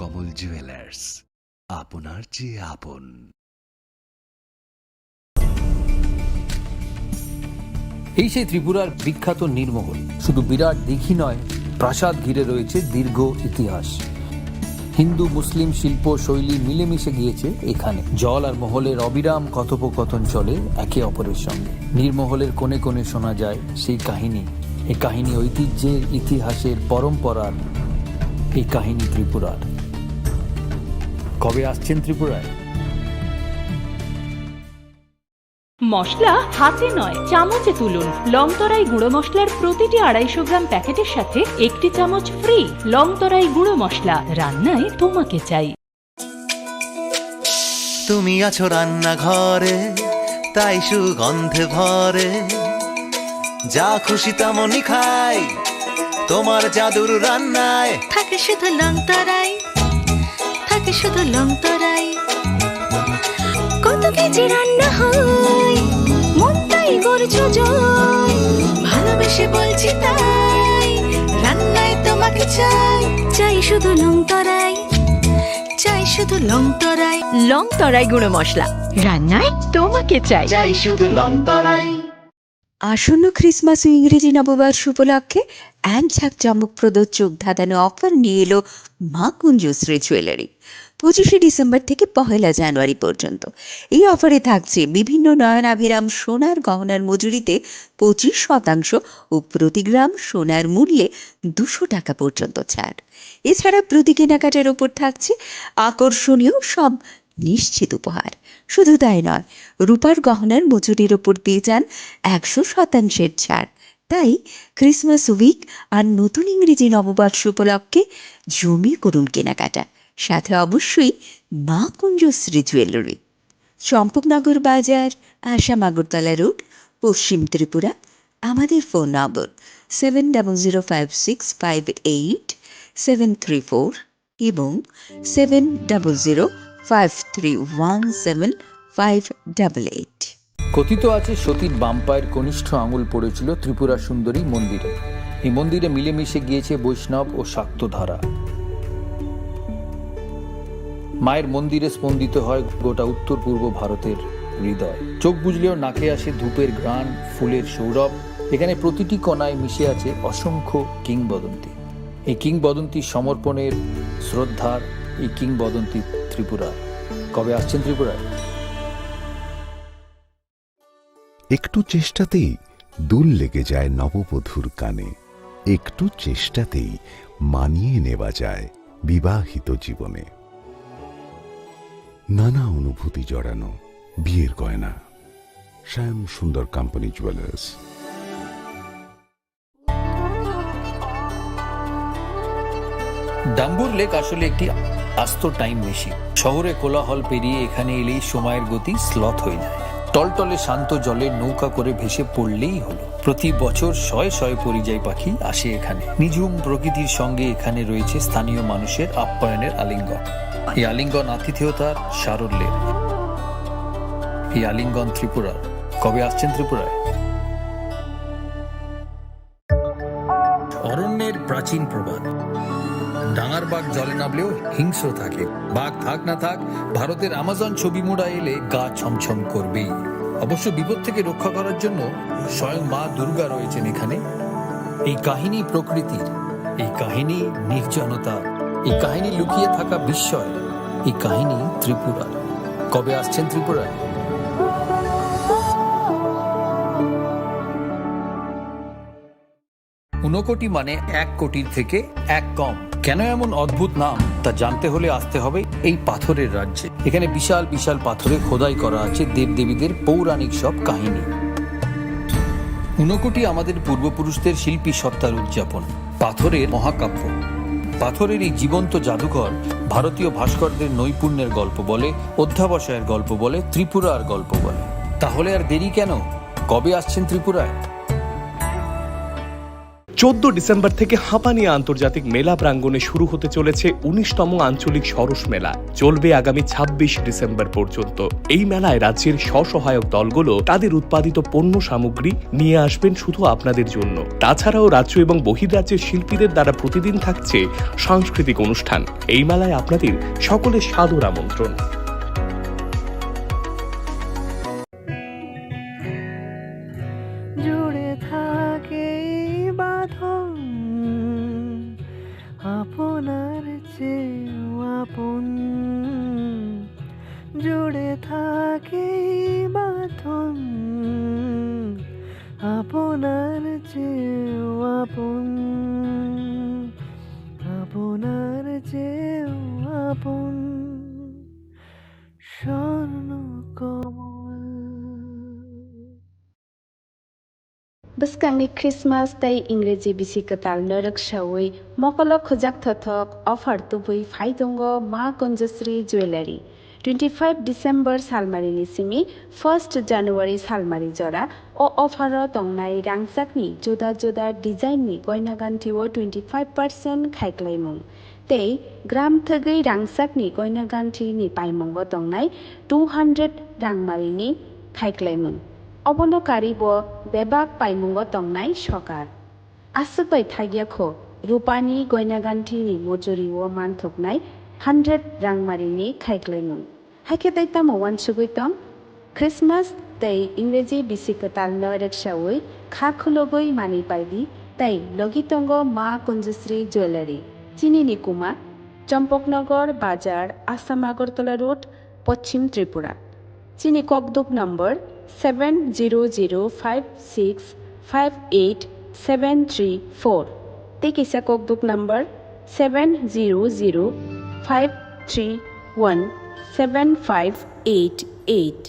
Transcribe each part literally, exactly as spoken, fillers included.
কমল জুয়েলার্স, আপনার যে আপন। এই সেই ত্রিপুরার বিখ্যাত নীরমহল। শুধু বিরাট দিঘি নয়, প্রাসাদ ঘিরে রয়েছে দীর্ঘ ইতিহাস। হিন্দু মুসলিম শিল্প শৈলী মিলেমিশে গিয়েছে এখানে। জল আর মহলের অবিরাম কথোপকথন চলে একে অপরের সঙ্গে। নীরমহলের কোণে কোণে শোনা যায় সেই কাহিনী। এই কাহিনী ঐতিহ্যের, ইতিহাসের, পরম্পরার। এই কাহিনী ত্রিপুরার। কবে আসছেন ত্রিপুরায়? মশলা হাতে নয়, চামচে তুলুন। লংতরাই গুঁড়ো মশলার প্রতিটি আড়াইশো গ্রাম প্যাকেটের সাথে একটি চামচ ফ্রি। লংতরাই গুঁড়ো মশলা, রান্নায় তোমাকে চাই। তুমি আছো রান্নাঘরে, তাই সুগন্ধে ভরে। যা খুশি তেমনই খাই, তোমার জাদুর রান্নায়। থাকে শুধু লংতরাই, থাকে শুধু লংতরাই। কত কেজি রান্না হয়, মনটাই করছো জয়। ভালোবেসে বলছি তাই, রান্নায় তোমাকে চাই। চাই শুধু লংতরাই, চাই শুধু লংতরাই। লংতরাই গুঁড়ো মশলা, রান্নায় তোমাকে চাই। চাই শুধু লংতরাই। আসন্ন ক্রিসমাস ও ইংরেজি নববর্ষ উপলক্ষে এক ঝাঁক চমকপ্রদ চোখ ধাঁধানো অফার নিয়ে এলো মা কুঞ্জশ্রী জুয়েলারি। পঁচিশে ডিসেম্বর থেকে পহেলা জানুয়ারি পর্যন্ত এই অফারে থাকছে বিভিন্ন নয়নাভিরাম সোনার গহনার মজুরিতে পঁচিশ শতাংশ ও প্রতি গ্রাম সোনার মূল্যে দুশো টাকা পর্যন্ত ছাড়। এছাড়া প্রতি কেনাকাটার ওপর থাকছে আকর্ষণীয় সব নিশ্চিত উপহার। শুধু তাই নয়, রূপার গহনার মজুরির ওপর পেয়ে যান একশো শতাংশের ছাড়। তাই ক্রিসমাস উইক আর নতুন ইংরেজি নববর্ষ উপলক্ষে জমিয়ে করুন কেনাকাটা, সাথে অবশ্যই মা কুঞ্জশ্রী জুয়েলারি, চম্পকনগর বাজার, আসাম আগরতলা রোড, পশ্চিম ত্রিপুরা। আমাদের phone number seven double zero five six five eight seven three four এবং seven double zero five three one seven five double eight. কথিত আছে, সতীর বাম পায়ের কনিষ্ঠ আঙুল পড়েছিল ত্রিপুরা সুন্দরী মন্দিরে। এই মন্দিরে মিলেমিশে গিয়েছে বৈষ্ণব ও শাক্ত ধারা। মায়ের মন্দিরে স্পন্দিত হয় গোটা উত্তর পূর্ব ভারতের হৃদয়। চোখ বুজলেও নাকে আসে ধূপের ঘ্রাণ, ফুলের সৌরভ। এখানে প্রতিটি কণায় মিশে আছে অসংখ্য কিংবদন্তি। এই কিংবদন্তি সমর্পণের, শ্রদ্ধার, এই কিংবদন্তি ত্রিপুরা। কবে আসছেন ত্রিপুরায়? একটু চেষ্টাতেই দুল লেগে যায় নববধূর কানে। একটু চেষ্টাতেই মানিয়ে নেওয়া যায় বিবাহিত জীবনে। নানা অনুভূতি জড়ানো বিয়ের গয়না। শ্যাম সুন্দর কোম্পানি জুয়েলার্স। ডাম্বুর লেক আসলে একটি আস্ত টাইম মেশিন। শহরে কোলাহল পেরিয়ে এখানে এলেই সময়ের গতি স্লথ হয়ে যায়। টলটলে শান্ত জলে নৌকা করে ভেসে পড়লেই হলো। প্রতি বছর শয়ে শয়ে পরিযায়ী পাখি আসে এখানে। নিঝুম প্রকৃতির সঙ্গে এখানে রয়েছে স্থানীয় মানুষের আপ্যায়নের আলিঙ্গন। এই আলিঙ্গন আতিথেয়তার সারল্যের। এই আলিঙ্গন ত্রিপুরার। কবে আসছেন ত্রিপুরায়? অরণ্যের প্রাচীন প্রবাদ, ডাঙার বাঘ জলে নামলেও হিংস্র থাকে। বাঘ থাক না থাক, ভারতের আমাজন ছবি মুড়া এলে গা ছমছম করবেই। অবশ্য বিপদ থেকে রক্ষা করার জন্য স্বয়ং মা দুর্গা রয়েছেন এখানে। এই কাহিনী প্রকৃতির, এই কাহিনী নির্জনতা, এই কাহিনী লুকিয়ে থাকা বিস্ময়, এই কাহিনী ত্রিপুরার। কবে আসছেন ত্রিপুরায়? ঊনকোটি মানে এক কোটির থেকে এক কম। কেন এমন অদ্ভুত নাম, তা জানতে হলে আসতে হবে এই পাথরের রাজ্যে। এখানে বিশাল বিশাল পাথরে খোদাই করা আছে দেবদেবীদের পৌরাণিক সব কাহিনী। ঊনকোটি আমাদের পূর্বপুরুষদের শিল্পী সত্তার উদযাপন। পাথরের মহাকাব্য। পাথরের এই জীবন্ত জাদুঘর ভারতীয় ভাস্করদের নৈপুণ্যের গল্প বলে, অধ্যাবসায়ের গল্প বলে, ত্রিপুরার গল্প বলে। তাহলে আর দেরি কেন? কবে আসছেন ত্রিপুরায়? চোদ্দ ডিসেম্বর থেকে হাঁপানি আন্তর্জাতিক মেলা প্রাঙ্গণে শুরু হতে চলেছে উনিশতম আঞ্চলিক সরস মেলা। চলবে আগামী ছাব্বিশ ডিসেম্বর পর্যন্ত। এই মেলায় রাজ্যের স্বসহায়ক দলগুলো তাদের উৎপাদিত পণ্য সামগ্রী নিয়ে আসবেন শুধু আপনাদের জন্য। তাছাড়াও রাজ্য এবং বহির্রাজ্যের শিল্পীদের দ্বারা প্রতিদিন থাকছে সাংস্কৃতিক অনুষ্ঠান। এই মেলায় আপনাদের সকলের সাদর আমন্ত্রণ। জুড়ে থাকে এই বাঁধন, আপনার চেয়েও আপন। জুড়ে থাকে এই বাঁধন, আপনার চেয়েও আপন, আপনার চেয়েও আপন। Bwskangni Christmas tei Ingreji bisi kwtalno rwksaui mokolo khujak thothok offer tubui phai tongo Ma Kunjasri Jewellery. Twenty five December salmarini simi first January salmari jora o offer o tongnai rangchakni juda juda design ni goina ganthi o twenty five percent khaiklaimung. Tei gram thwgwi rangchakni goina ganthini paimungo tongnai two hundred rangmarini khaiklaimung. Obono karwi bo bebak paimungo tongnai sokar. Aswk bai thagya kho, rupani goina ganthini mojori o manthoknai hundred rangmarini khaiklaimung. Hai khe tei tamo uansugwi tong? Christmas tei Ingreji bisi kwtalno rwksaui kha khulugwi manwi paidi tei logi tongo Ma Kunjasri Jewellery. Chini ni kuma Champaknagar Bazar, Assam Agartala Road, Poschim Tripura. Chini kokduk number seven zero zero five six five eight seven three four. Tei kisa kokduk number seven zero zero five three one seven five eight eight.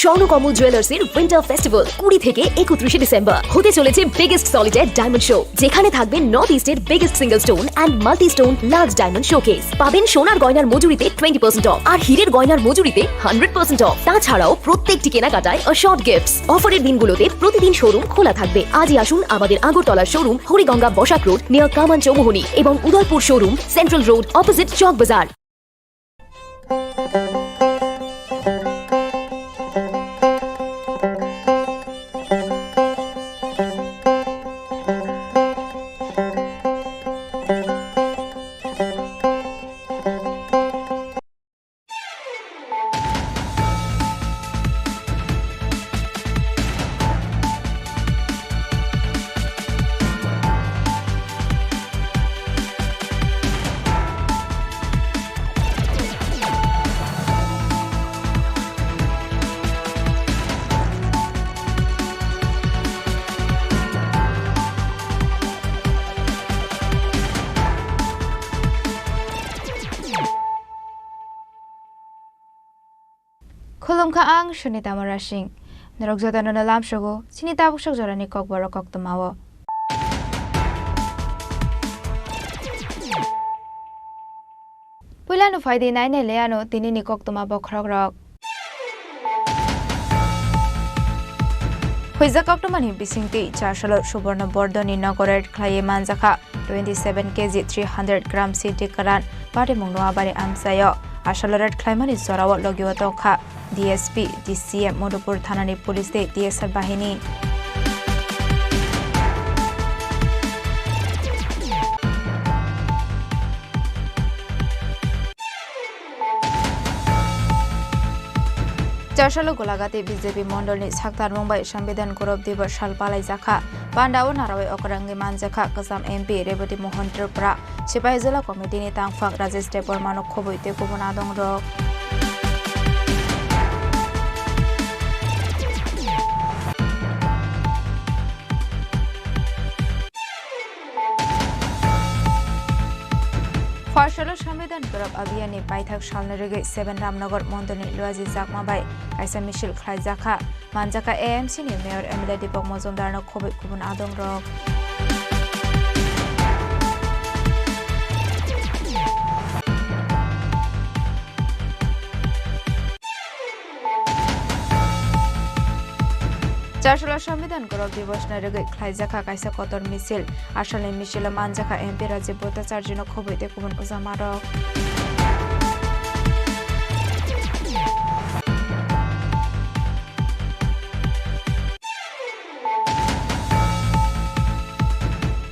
Swarnakamal জুয়েলার্সের winter festival কুড়ি থেকে একত্রিশে ডিসেম্বর। হতে চলেছে biggest solitary diamond show, যেখানে থাকবে নর্থ ইস্টের biggest single stone and multi stone large diamond showcase. পাবেন সোনার গয়নার মজুরিতে টোয়েন্টি পার্সেন্ট অফ আর হীরের গয়নার মজুরিতে হান্ড্রেড পার্সেন্ট অফ। তাছাড়াও প্রত্যেকটি কেনাকাটায় অ্যাশর্ড গিফটস। অফারের দিনগুলোতে প্রতিদিন শোরুম খোলা থাকবে। আজই আসুন আমাদের আগরতলার showroom Hariganga Basak road near Kaman Chowmuhani এবং Udaipur showroom central road opposite Chak Bazar. Khulumkha ang Sunita Murasing. Norok jotono no lamsogo chini tabuk sok jorani kokborok koktwmao. Puila no phaidi nainai le ano tinini koktwma bokhorokrok. Huijak koktwmani bisingtwi chasalo Suborno Bordoni nogo raid khlaiwi manjakha. Twenty seven K G three hundred gram sinti kwran patimungno abari amchaio. Asalo raid khlaimani jorao logio tongkha D S P, D C M, Madhupur thanani police tei T S R bahini. Charsalo Golagati B J P mondolni saktarmung bai Sambidan Gorob Divas sal palaijakha. Pandao narwai okra wngwi manjakha kwcham M P Rebati Mohan Tripura. Sipahijola Committee ni tangphang Rajesh Debbarmano khobwi tei kubun adongrok. Pharsalo Sambidan Gorob Abhiyan ni paithak salni rwgwi Seven Ramnagar Mondol ni Luaji Chakma bai kaisa misil khlaijakha. Manjakha A M C ni Mayor M L A Deepak Majumdar no khobwi kubun adongrok. Charsalo Sambidan Gorob Divas ni rwgwi khlaijakha kaisa kotor misil. Asalni misilo manjakha M P Rajiv Bhattacharjino khobwi tei kubun ujamarok.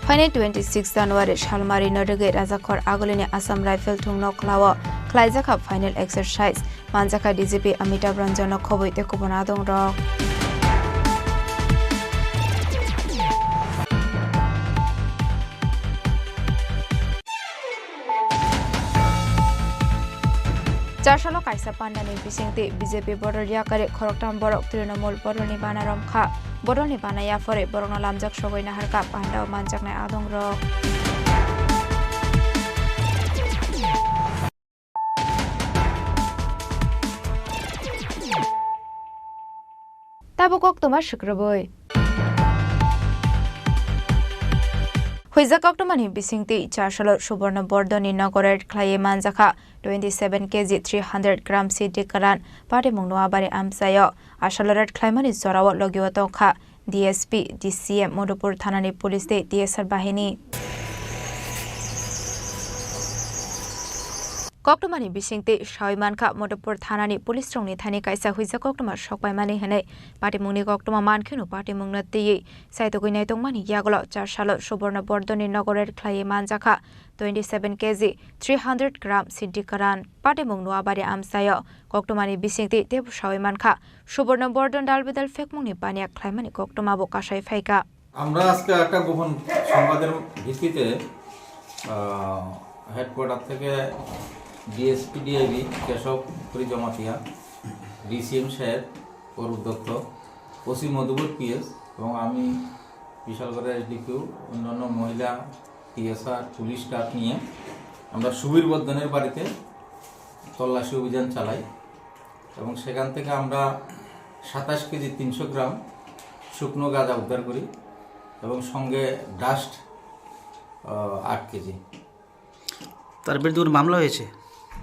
Phainai twenty six January salmari no rwgwi Rajakhor Agulini Assam Rifle thung noklao khlaijakha final exercise. Manjakha D G P Amitabh Ranjan no khobwi tei kubun adongrok. Charsalo kaisa pandani bisingtwi B J P bodol yakari khoroktham borok Trinamool bodolni bana romkha. Bodolni bana yaphorwi borokno lamjak sogwi naharkha pandao manjaknai adongrok. Tabuk koktwma swkrwbwi. Huijak koktwmani bisingtwi Charsalo Suborno Bordoni nogo raid khlaiwi manjakha twenty seven K G three hundred gram siddi kwran patimungno abari amchaio. Asalo raid khlaimani jorao logio tongkha D S P, D C M, Madhupur thanani police tei T S R bahini. Koktwmani bisingtwi sawi mankha, Madhupur thanani police rokni thani kaisa huijak koktwma sokpaimani hwnwi patimungni koktwma mankheno patimungno twiwi saitugwi naitongmani yagulo Charsalo Suborno Bordoni nogo raid khlaiwi manjakha twenty seven K G three hundred gram siddi kwran. Patimungno abari amchaio koktwmani bisingtwi teibo sawi mankha, Suborno Bordon dalbidal phekmungni baniya khlaimani koktwmabo kasai phaikha. আমরা আজকে একটা গোপন সংবাদের ভিত্তিতে, আহ, হেডকোয়ার্টার থেকে DSP DIB Keshab পুরী জমাতিয়া, ডিসিএম সাহেব অরূপ দত্ত, ওসি মধুপুর পিএস এবং আমি বিশালগড়ের এসডিপিও, অন্যান্য মহিলা, টিএসআর, পুলিশ স্টাফ নিয়ে আমরা সুবীর বর্ধনের বাড়িতে তল্লাশি অভিযান চালাই এবং সেখান থেকে আমরা সাতাশ কেজি তিনশো গ্রাম শুকনো গাঁজা উদ্ধার করি এবং সঙ্গে ডাস্ট, আহ, আট কেজি। তার বিরুদ্ধে কোনো মামলা হয়েছে?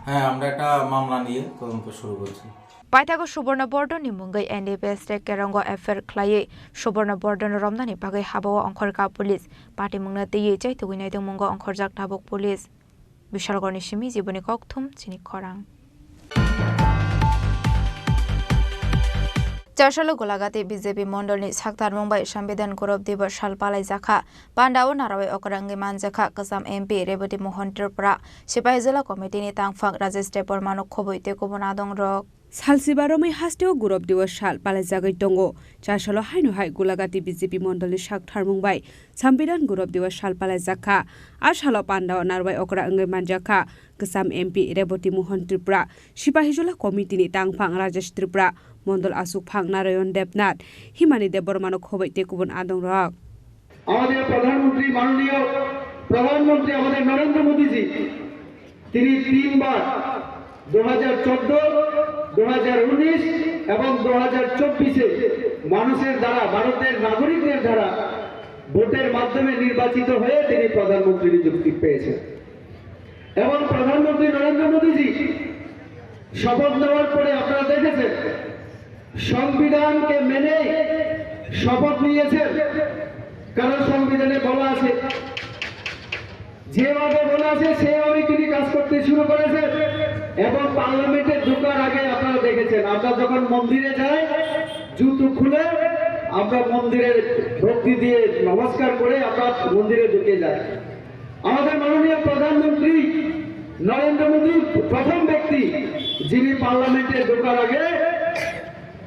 হ্যাঁ, আমরা একটা মামলা নিয়ে তদন্ত শুরু করছি। Paithago Suborno Bordon ni mungwi N D P S tei Kerongo F I R khlaiwi Suborno Bordon romnani bagwi habao ongkhorkha police. Patimungno twiwi chaitugwi naitongmungo ongkhorjak tabuk police. Bishalgorni simi jiboni kokthum chini khorang. Charsalo Golagati B J P mondolni saktarmung bai Sambidan Gorob Divas sal palaijakha. Pandao narwai okra wngwi manjakha kwcham M P Rebati Mohan Tripura. Sipahijola Committee ni tangphang Rajesh Debbarmano khobwi tei kubun adongrok. Salsiba romwi hasteo Gorob Divas sal palaijagwi tongo. Charsalo haino hai Golagati B J P mondolni saktarmung bai Sambidan Gorob Divas sal palaijakha. A salo pandao narwai okra wngwi manjakha kwcham M P Rebati Mohan Tripura, Sipahijola Committee ni tangphang Rajesh Tripura, mondol asukphang Narayan Debnath, Himani Debbarmano khobwi tei kubun adongrok. আমাদের প্রধানমন্ত্রী, মাননীয় প্রধানমন্ত্রী আমাদের নরেন্দ্র মোদীজি, তিনি তিনবার, দু হাজার চোদ্দ, দু হাজার উনিশ এবং দু হাজার চব্বিশে মানুষের দ্বারা, ভারতের নাগরিকদের দ্বারা ভোটের মাধ্যমে নির্বাচিত হয়ে তিনি প্রধানমন্ত্রী নিযুক্তি পেয়েছেন। এবং প্রধানমন্ত্রী নরেন্দ্র মোদীজি শপথ নেওয়ার পরে আপনারা দেখেছেন, সংবিধানকে মেনে শপথ নিয়েছেন, কারণ সংবিধানে বলা আছে, যেভাবে বলা আছে সেভাবে তিনি কাজ করতে শুরু করেছেন। এবং পার্লামেন্টে ঢোকার আগে আপনারা দেখেছেন, আমরা যখন মন্দিরে যাই, জুতো খুলে আমরা মন্দিরে ভক্তি দিয়ে নমস্কার করে আমরা মন্দিরে ঢুকে যাই। আমাদের মাননীয় প্রধানমন্ত্রী নরেন্দ্র মোদী প্রথম ব্যক্তি, যিনি পার্লামেন্টে ঢোকার আগে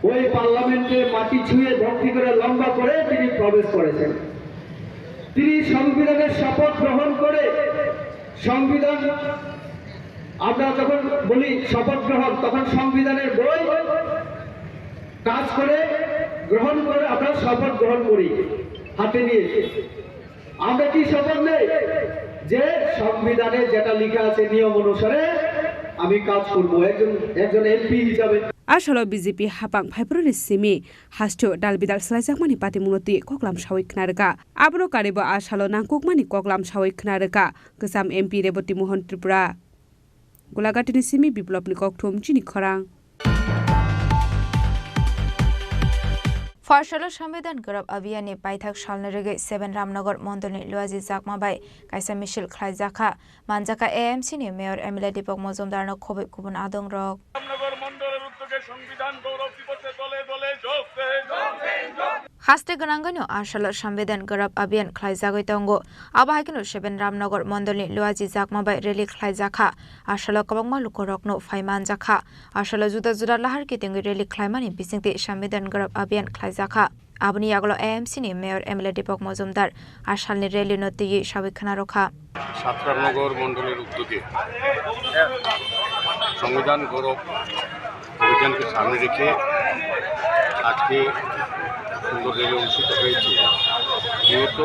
ওই পার্লামেন্টে মাটি ছুঁয়ে ভক্তি করে লম্বা করে তিনি প্রবেশ করেছেন। তিনি সংবিধানের শপথ গ্রহণ করে সংবিধান, আমরা যখন বলি শপথ গ্রহণ, তখন সংবিধানের বই কাজ করে গ্রহণ করে আমরা শপথ গ্রহণ করি হাতে নিয়ে। আমরা কি শপথ নেই যে সংবিধানে যেটা লেখা আছে নিয়ম অনুসারে আমি কাজ করব একজন একজন এমপি হিসাবে? Asalo B J P hapang phaiphru ni simi hasteo dal bidal swlaijakmani patimungno twi koklam sawi khna rwkha. Abono karibo asalo nangkukmani koklam sawi khna rwkha kwcham M P Reboti Mohan Tripura. Golaghati ni simi Biplop ni kokthum chini khorang. Pharsalo Sambidan Gorab Abhiyan ni paithak salni rwgwi Seven Ramnagar mondolni Luaji Chakma bai kaisa misil khlaijakha. Manjakha A M C ni Mayor M L A Deepak Majumdar no khobwi kubun adong rok. Ramnagar মণ্ডলের উদ্যোগে সংবিধান গৌরব দিবসে দলে দলে যোগ দেন। Haste gwnangwi no asalo Sambidan Gorab Abhiyan khlaijagwi tongo. Abo hai kheno Seven Ramnagar mondolni Luaji Chakma bai rally khlaijakha. Asalo kwbangma lukurokno phai manjakha. Asalo juda juda lahar kitingwi rally khlaimani bisingtwi Sambidan Gorab Abhiyan khlaijakha. Aboni yagulo A M C ni Mayor M L A Deepak Majumdar asalni rally no twiwi sawi khna rwkha. সাত রামনগর মণ্ডলের উদ্যোগে সংবিধান গৌরব অভিযানকে সামনে রেখে আজকে সুন্দর র‍্যালি অনুষ্ঠিত হয়েছে। মূলত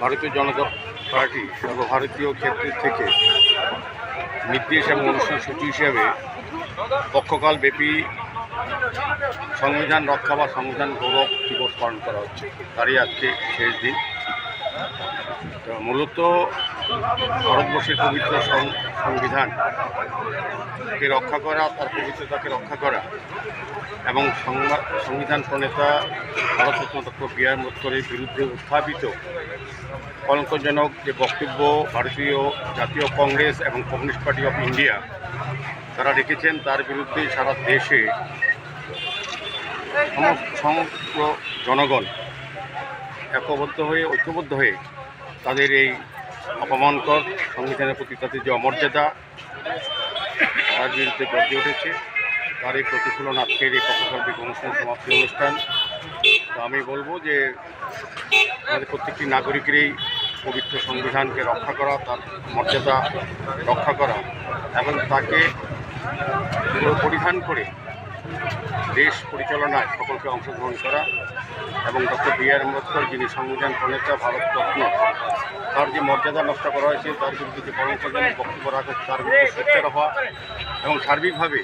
ভারতীয় জনতা পার্টি সর্বভারতীয় ক্ষেত্র থেকে নির্দেশ এবং অনুষ্ঠান সূচি হিসাবে পক্ষকালব্যাপী সংবিধান রক্ষা বা সংবিধান গৌরব দিবস পালন করা হচ্ছে, তারই আজকে শেষ দিন। তো মূলত ভারতবর্ষের পবিত্র সং-, সংবিধানকে রক্ষা করা, তার পবিত্রতাকে রক্ষা করা এবং সংবা-, সংবিধান প্রণেতা ভারতরত্ন ডক্টর বি আর আম্বেদকরের বিরুদ্ধে উত্থাপিত কলঙ্কজনক যে বক্তব্য ভারতীয় জাতীয় কংগ্রেস এবং কমিউনিস্ট পার্টি অফ ইন্ডিয়া তারা রেখেছেন, তার বিরুদ্ধে সারা দেশে সমস্ত, সমগ্র জনগণ একবদ্ধ হয়ে, ঐক্যবদ্ধ হয়ে তাদের এই অপমানকর সংবিধানের প্রতি তাদের যে অমর্যাদা, তার বিরুদ্ধে গর্জে উঠেছে। তার এই প্রতিফলন আজকের এই পক্ষকালব্যাপী অনুষ্ঠান, সমাপ্তি অনুষ্ঠান। তো আমি বলবো যে আমাদের প্রত্যেকটি নাগরিকেরই পবিত্র সংবিধানকে রক্ষা করা, তার মর্যাদা রক্ষা করা এবং তাকে পুরো পরিধান করে দেশ পরিচালনায় সকলকে অংশগ্রহণ করা এবং ডক্টর বি আর আম্বেদকর, যিনি সংবিধান প্রণেতা, ভারতরত্ন, তার যে মর্যাদা নষ্ট করা হয়েছে, তার বিরুদ্ধে যে কলঙ্কজনক বক্তব্য রাখা হয়েছে, তার বিরুদ্ধে সোচ্চার হওয়া এবং সার্বিকভাবে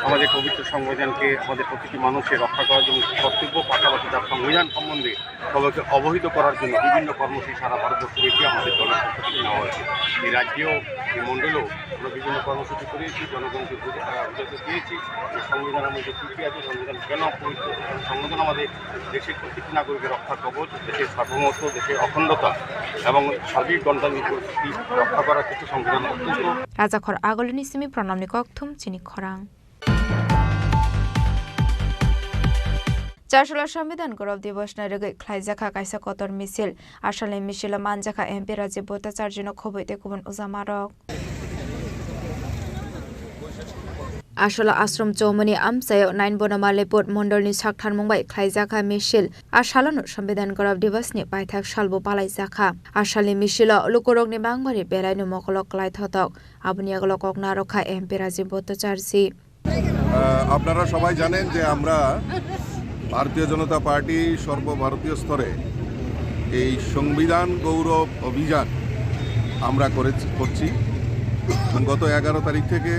আমাদের পবিত্র সংবিধানকে আমাদের প্রতিটি মানুষের রক্ষা করার জন্য কর্তব্য, পাশাপাশি তার সংবিধান সম্বন্ধে সবাইকে অবহিত করার জন্য বিভিন্ন কর্মসূচি সারা ভারতবর্ষব্যাপী আমাদের দলের পক্ষ থেকে নেওয়া হয়েছে। এই রাজ্যেও, এই মণ্ডলেও আমরা বিভিন্ন কর্মসূচি করেছি, জনগণকে বুঝে-, আহ, বুঝাতে চেয়েছি যে সংবিধান আমাদের কী কী আছে, সংবিধান কেন প্রয়োজন, সংবিধান আমাদের দেশের প্রত্যেকটি নাগরিকের রক্ষা কবচ, দেশের সার্বভৌমত্ব, দেশের অখণ্ডতা এবং সার্বিক গণতান্ত্রিক পরিস্থিতি রক্ষা করার ক্ষেত্রে সংবিধান অত্যন্ত Rajakhor agulini simi pranamni kokthum chini khorang. Charsalo Sambidan Gorov Divos ni rwgwi khlaijakha kaisa kotor misil. Asalni misilo manjakha M P Rajiv Bhattacharjino khobwi tei kubun ujamarok. Asalo Ashram Chowmani amchaio nine Bonomalipur mondolni saktharmung bai khlaijakha misil. Asalono Sambidan Gorov Divos ni paithak salbo palaijakha. Asalni misilo lukurokni bangmani belaino mokolok kwlai thotok. Aboni yagulo kok narwkha M P Rajiv Bhattacharji. আহ, আপনারা সবাই জানেন যে আমরা ভারতীয় জনতা পার্টি সর্বভারতীয় স্তরে এই সংবিধান গৌরব অভিযান আমরা করে, করছি এবং গত এগারো তারিখ থেকে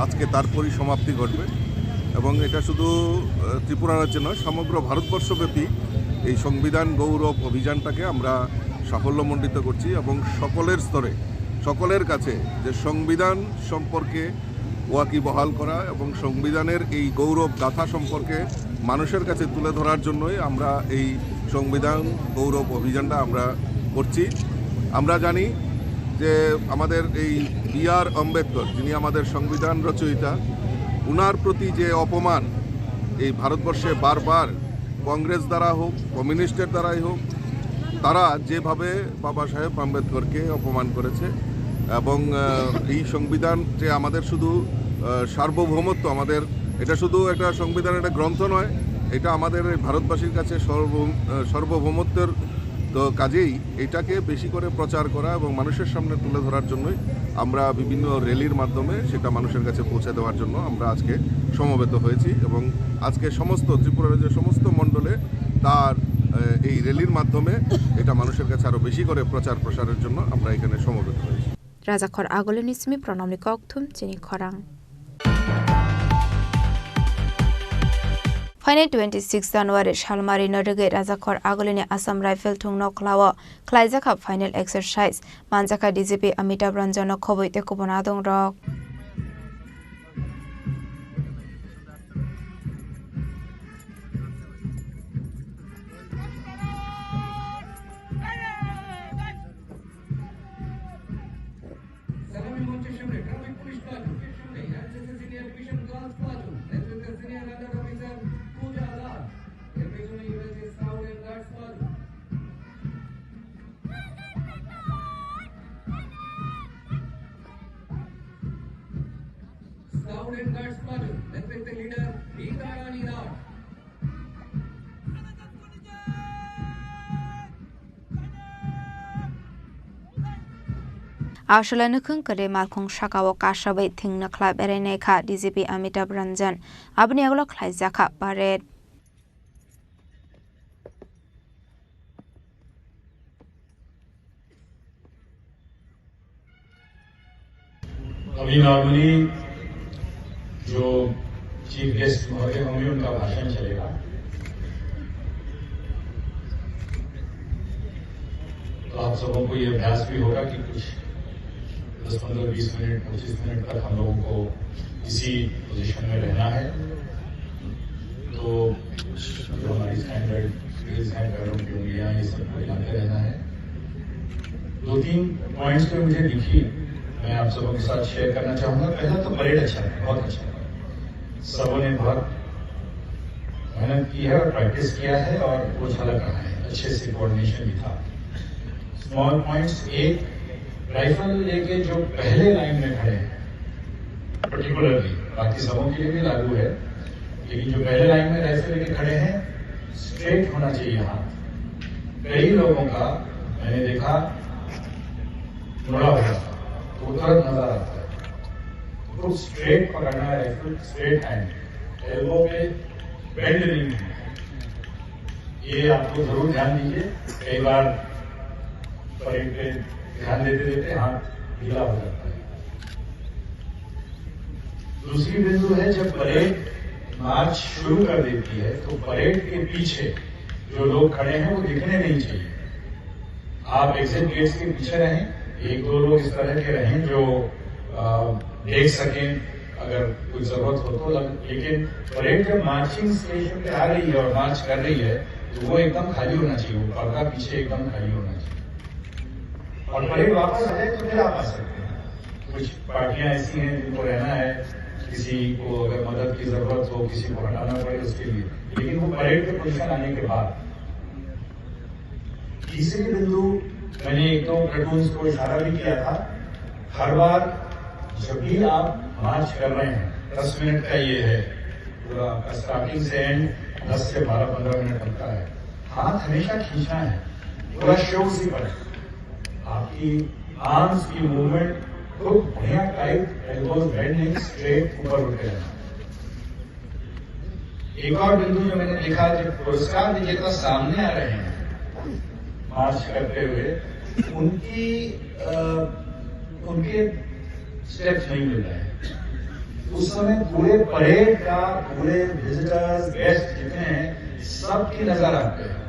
আজকে তার পরিসমাপ্তি ঘটবে এবং এটা শুধু, আহ, ত্রিপুরা রাজ্যে নয়, সমগ্র ভারতবর্ষব্যাপী এই সংবিধান গৌরব অভিযানটাকে আমরা সাফল্যমণ্ডিত করছি এবং সকলের স্তরে, সকলের কাছে যে সংবিধান সম্পর্কে ওয়াকিবহাল করা এবং সংবিধানের এই গৌরব গাথা সম্পর্কে মানুষের কাছে তুলে ধরার জন্যই আমরা এই সংবিধান গৌরব অভিযানটা আমরা করছি। আমরা জানি যে আমাদের এই বি আর আম্বেদকর, যিনি আমাদের সংবিধান রচয়িতা, ওনার প্রতি যে অপমান এই ভারতবর্ষে বারবার কংগ্রেস দ্বারা হোক, কমিউনিস্টের দ্বারাই হোক, তারা যেভাবে বাবা সাহেব আম্বেদকরকে অপমান করেছে এবং, আহ, এই সংবিধান যে আমাদের শুধু, আহ, সার্বভৌমত্ব, আমাদের এটা শুধু একটা সংবিধান, একটা গ্রন্থ নয়, এটা আমাদের এই ভারতবাসীর কাছে সর্ব-, আহ, সার্বভৌমত্বের। তো কাজেই এটাকে বেশি করে প্রচার করা এবং মানুষের সামনে তুলে ধরার জন্যই আমরা বিভিন্ন র‍্যালির মাধ্যমে সেটা মানুষের কাছে পৌঁছে দেওয়ার জন্য আমরা আজকে সমবেত হয়েছি। এবং আজকে সমস্ত ত্রিপুরা রাজ্যের সমস্ত মণ্ডলে তার, আহ, এই র‍্যালির মাধ্যমে এটা মানুষের কাছে আরও বেশি করে প্রচার প্রসারের জন্য আমরা এখানে সমবেত হয়েছি। Rajakhor Agulini simi Pranamni kokthum chini khorang. Phainai twenty six January salmari no rwgwi Rajakhor Agulini Assam Rifle thungno khlao khlaijakha final exercise. Manjakha D G P Amitabh Ranjan no khobwi tei kubun adongrok. Salami monchor samne traffic police pajo, samne N C C senior division girls pajo, netrite senior under officer Pooja Lal, er pechone riyeze scout and guards pajo. Scout and guards pajo, netrite leader Rita Rani Rao. Aswlai nukhung kwrwi malkhung sakao kasabwi thwngno khlai berainai kha D G P Amitabh Ranjan. Aboni yagulo khlaijak kha parade. अभी normally जो chief guest महोदय होंगे, उनका भाषण चलेगा। तो आप सबों को ये अभ्यास भी होगा कि कुछ दस, पन्द्रह, बीस मिनट, पच्चीस मिनट तक हम लोगों को इसी पोजीशन में रहना है। तो जो हमारी स्टैंडर्ड ड्रिल्स हैं, पैरों की उंगलियां, ये सब को हिलाते रहना है। दो तीन पॉइंट्स पे मुझे दिखी, मैं आप सबों के साथ शेयर करना चाहूँगा। पहला तो परेड अच्छा था, बहुत अच्छा था। सबों ने बहुत मेहनत की है और प्रैक्टिस किया है और वो झलक रहा है, अच्छे से कोऑर्डिनेशन भी था। स्मॉल पॉइंट्स, एक, राइफल लेके जो पहले लाइन में खड़े हैं, पर्टिकुलरली, बाकी सबों के लिए भी लागू है, लेकिन जो पहले लाइन में राइफल लेके खड़े हैं, स्ट्रेट होना चाहिए हाथ। कई लोगों का मैंने देखा, मुड़ा हुआ था, तो वो तुरंत नजर आता है। तो स्ट्रेट पकड़ना है राइफल, स्ट्रेट हैंड, एल्बो पे बेंड नहीं है। ये आप लोग जरूर ध्यान दीजिए, कई बार परेड पे ध्यान देते देते हाथ ढीला हो जाता है। दूसरी बिंदु है, जब परेड मार्च शुरू कर देती है तो परेड के पीछे जो लोग खड़े हैं वो दिखने नहीं चाहिए। आप एग्जिट गेट्स के पीछे रहें। एक दो लोग इस तरह के रहें जो, अ, देख सकें अगर कोई जरूरत हो तो। लग-, लेकिन परेड जब मार्चिंग स्टेशन पे आ रही है और मार्च कर रही है तो वो एकदम खाली होना चाहिए, वो पर्दा पीछे एकदम खाली होना चाहिए। और परेड वापस आ जाए तो फिर आप आ सकते हैं। कुछ पार्टियां ऐसी हैं जिनको रहना है, किसी को अगर मदद की जरूरत हो, किसी को हटाना पड़े उसके लिए, लेकिन वो परेड के पोजीशन आने के बाद। तीसरी बिंदु, मैंने एक दो प्लेटून्स को इशारा भी किया था। हर बार जब भी आप मार्च कर रहे हैं, दस मिनट का ये है, पूरा आपका स्टार्टिंग से एंड दस से बारह पन्द्रह मिनट लगता है। हाथ हमेशा खींचना है, पूरा शो उसी पर है। आपकी आर्म्स की मूवमेंट खूब बढ़िया, टाइट, एल्बोज बेंड नहीं, स्ट्रेट ऊपर उठे रहना। एक और बिंदु जो मैंने देखा, जब पुरस्कार विजेता सामने आ रहे हैं मार्च करते हुए, उनकी, अ, उनके स्टेप्स नहीं मिल रहे हैं। उस समय पूरे परेड का, पूरे विजिटर्स, गेस्ट जितने हैं, सबकी नजर आप पे है।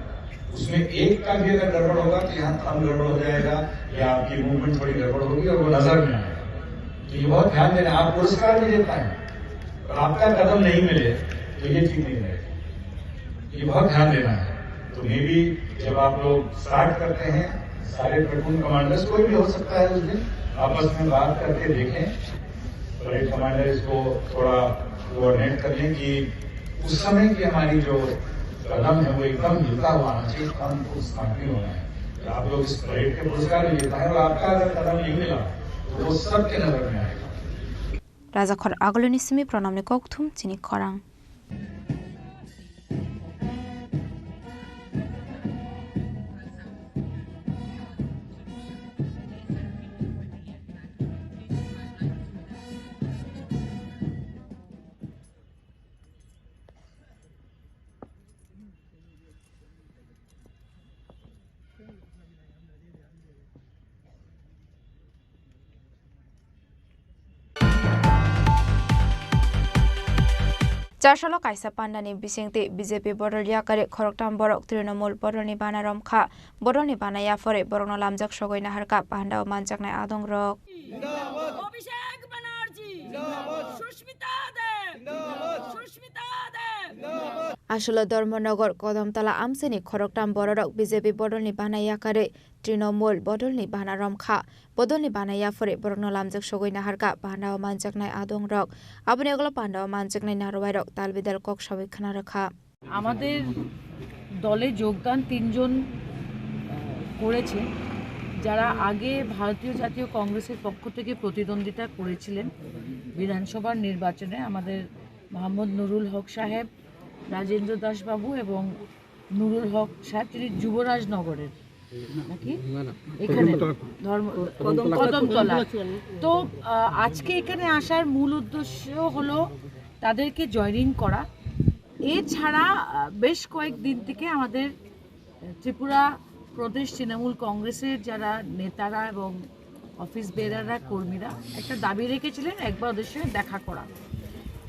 उसमें एक का भी अगर गड़बड़ होगा तो यहाँ थंब गड़बड़ हो जाएगा या आपकी मूवमेंट थोड़ी गड़बड़ होगी और वो नजर में आएगा। तो ये बहुत ध्यान देना, आप पुरस्कार विजेता हैं और आपका कदम नहीं मिले तो ये ठीक नहीं रहेगा। ये बहुत ध्यान देना है। तो मे बी जब आप लोग स्टार्ट करते हैं, सारे प्लेटून कमांडर्स, कोई भी हो सकता है उस दिन, आपस में बात करके देखें, परेड कमांडर इसको थोड़ा कोऑर्डिनेट कर लें कि उस समय की हमारी जो कदम है वो एकदम हिलता हुआ आना चाहिए, कम स्मार्टली होना है। तो आप लोग इस परेड के पुरस्कार भी लेता है और आपका अगर कदम नहीं मिला तो वो सबके नजर में आएगा। Rajakhor Aguloni simi Pranamni kokthum chini khorang. Chasalo kaisa pandani bisingtwi B J P bodol yakarwi khoroktham borok Trinamool bodolni bana romkha. Bodolni bana yaphorwi borokno lamjak sogwi naharkha panda o manjaknai adongrok. Abhishek ব্যানার্জি, সুস্মিতা দেব, সুস্মিতা দেব। Aswlo Dharmanagar Kodamtala amchaini khoroktham bororok B J P bodolni bana yakarwi Trinamool bodolni bana romkha. Bodolni bana yaphorwi borokno lamjak sogwi naharkha bana o manjaknai adongrok. Aboni ulo panda o manjaknai narwuibairok talbidal kok sawi khna rwkha. আমাদের দলে যোগদান তিনজন, আহ, করেছে, যারা আগে ভারতীয় জাতীয় কংগ্রেসের পক্ষ থেকে প্রতিদ্বন্দ্বিতা করেছিলেন বিধানসভার নির্বাচনে। আমাদের মোহাম্মদ নুরুল হক সাহেব, রাজেন্দ্র দাস বাবু এবং নুরুল হক সাহেব, যিনি যুবরাজনগরের, নাকি? না, না। এখানে কদমতলা। ধর্ম-, কদমতলা। কদমতলা। তো, আহ, আজকে এখানে আসার মূল উদ্দেশ্য হলো তাদেরকে জয়েনিং করা। এছাড়া, আহ, বেশ কয়েক দিন থেকে আমাদের ত্রিপুরা প্রদেশ তৃণমূল কংগ্রেসের যারা নেতারা এবং অফিস বেয়ারাররা, কর্মীরা একটা দাবি রেখেছিলেন একবার ওদের সঙ্গে দেখা করা।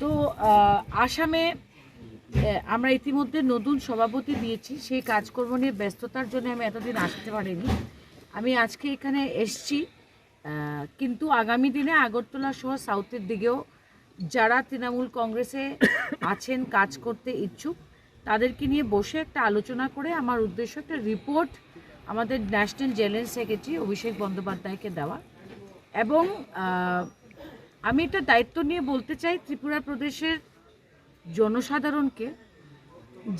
তো, আহ, আসামে, আহ, আমরা ইতিমধ্যে নতুন সভাপতি দিয়েছি, সেই কাজকর্ম নিয়ে ব্যস্ততার জন্য আমি এতদিন আসতে পারিনি। আমি আজকে এখানে এসছি, আহ, কিন্তু আগামী দিনে আগরতলা সহ সাউথের দিকেও যারা তৃণমূল কংগ্রেসে আছেন, কাজ করতে ইচ্ছুক, তাদেরকে নিয়ে বসে একটা আলোচনা করে আমার উদ্দেশ্য একটা রিপোর্ট আমাদের ন্যাশনাল জেনারেল সেক্রেটারি অভিষেক বন্দ্যোপাধ্যায়কে দেওয়া। এবং, আহ, আমি একটা দায়িত্ব নিয়ে বলতে চাই ত্রিপুরা প্রদেশের জনসাধারণকে